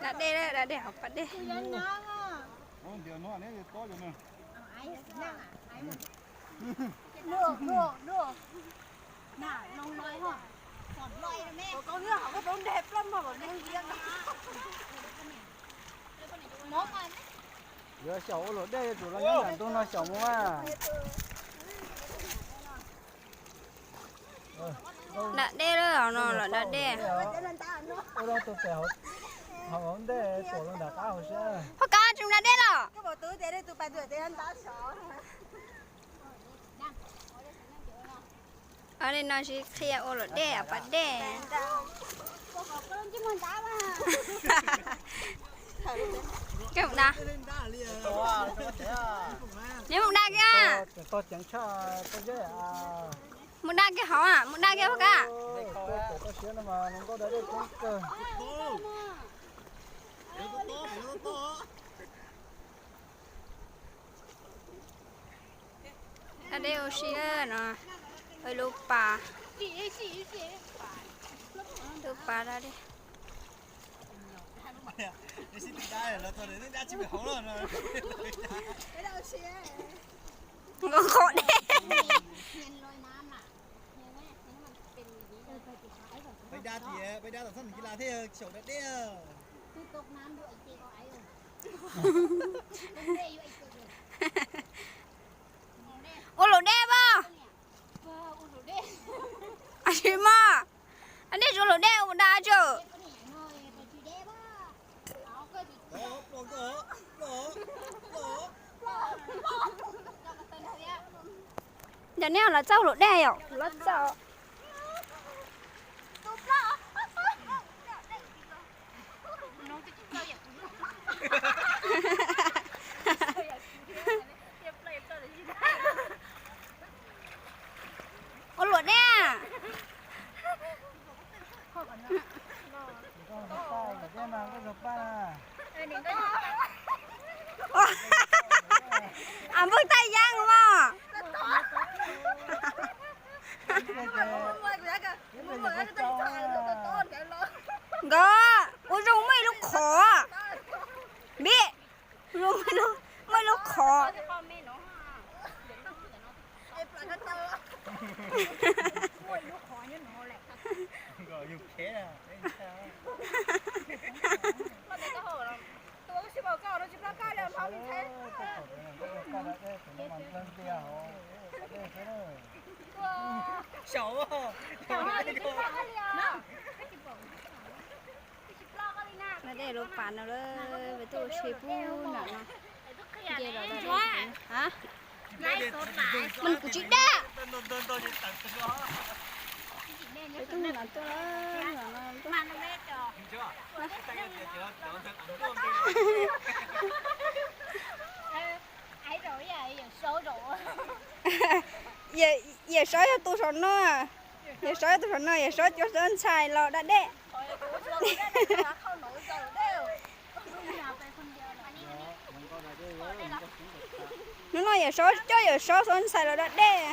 Da dej, da dej hauv pas dej. Yuav xyaum ua luam dej yuav tsum los nyob nram ntuj no xyaum mus mas. Da dej lawm no los da dej. Ua rau tus pem hauv ntej tuam los nram qab hauv siab. Hauv kab tsis da dej los? Li no tsis qhia ua luam dej, pas dej. Neb mus da kiag. Mus da kiag hauv, mus da kiag hauv kab. Da dej ua si no, lub pas, lub pas da dej. Nqos qhov dej. Ua luam dej pab. Tsis mog, nej tsis ua luam dej ua da tso. Yog nej los txawj ua luam dej yom, los txawj. Ua luam dej. Av npawg Taj Yeeb mog. Nkawd ua zoo muaj ib lub qhov. Npib, ua zoo muaj ib lub qhov. Dej lub pas no lawm, peb tuaj ua si pub nram no. Nce los, a, mas kuv tsis daj. Peb tuaj nram tuaj lawm, nram no. Yawm Saub yog tus saum no, Yawm Saub yog tus saum no, Yawm Saub cov txhob ntxhais los da dej. Hnub no Yawm Saub coj Yawm Saub txhob ntxhais los da dej.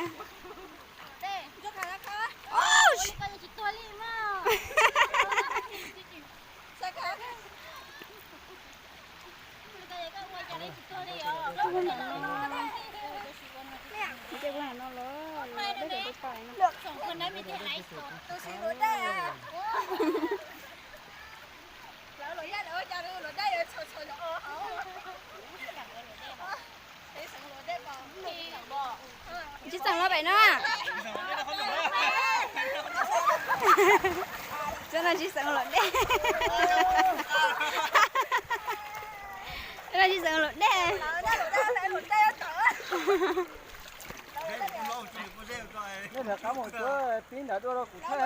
Tsis xeem los pem no. Tsis xeem los dej. Tsis xeem los dej. Nej rov qab mus cuab pib nram dua rau kuv thaij.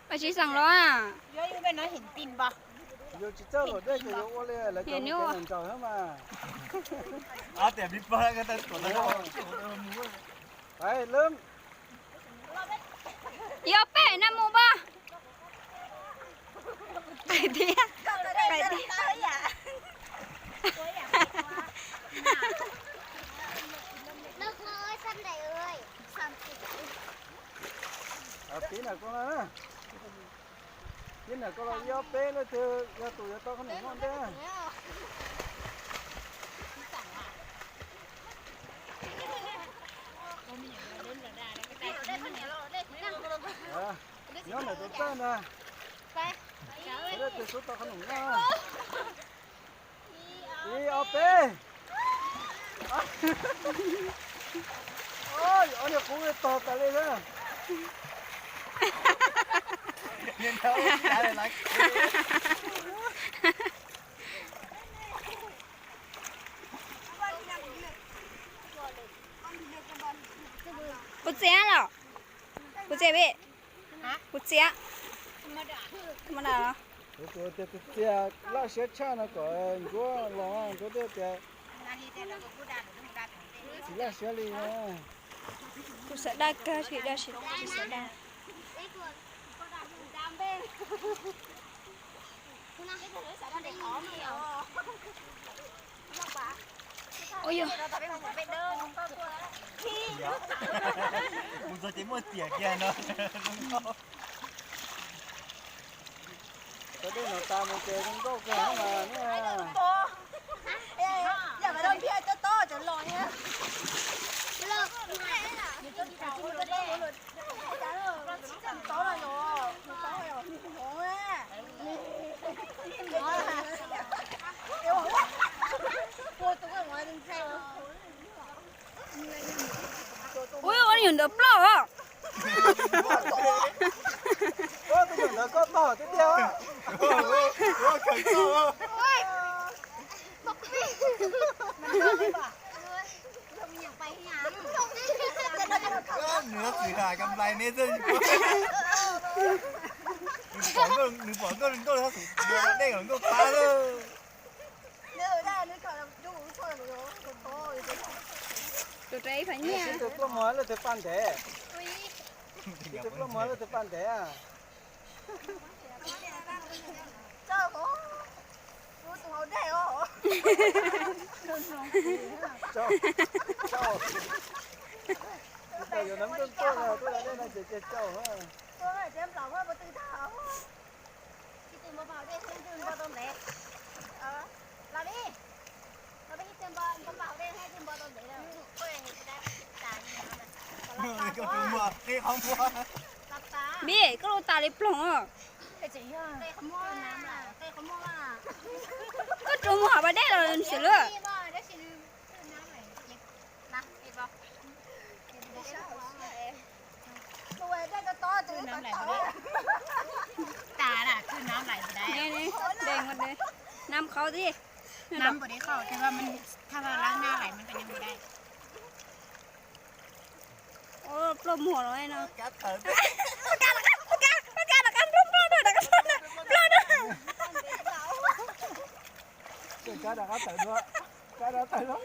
Mas tsis xeem los. Yus tsis txawj luam dej ces yus ua li lawv cov mus kev nraum nraud mas. Yog peb na mus pab. Qais tiag, qais tiag. Ib nram koj los, ib nram koj los ib ob peb leej twg yog tus yuav tau qhob noom noj ntej. Nyob ntawm tus txawj ntag, leej twg xub tau qhob noom noj. Ib ob peb. Ob niag qub tog tas li na. Kuv txiav los, kuv txiav peb, kuv txiav. Kuv tias txiav laj siab tshaj no kom ntsuab los, ntsuab twb tias tsis laj siab li na. Kuv xav daj kawg, tsis daj, tsis xav daj. Ua yog. Mus txog ces muaj tiam kiag no. Cov dej no tas mus ces zoo nkauj kawg mas ne. Ua, ua nyuam ntawd ploj os. Ua, tus nyuam ntawd koj tog tiag tiag. Nws txiv hais kam nplais ne txawj nws pom nkauj, nws pom nkauj nkauj txhob xum dej kom nkauj qab lawm. Tus rau ib phav nyiaj. Sib tus pluaj mog leej twg paj ntev? Sib tus pluaj mog leej twg paj ntev? Yuav nab ntuj tuaj no tuaj dej no ces ces caum. Vij, koj lub tas li ploog os. Koj rua mus hauv pas dej los ntxiv lawm. Nab qhov tib. Pluaj muag los no. Rov qab tawm dua, rov qab tawm dua.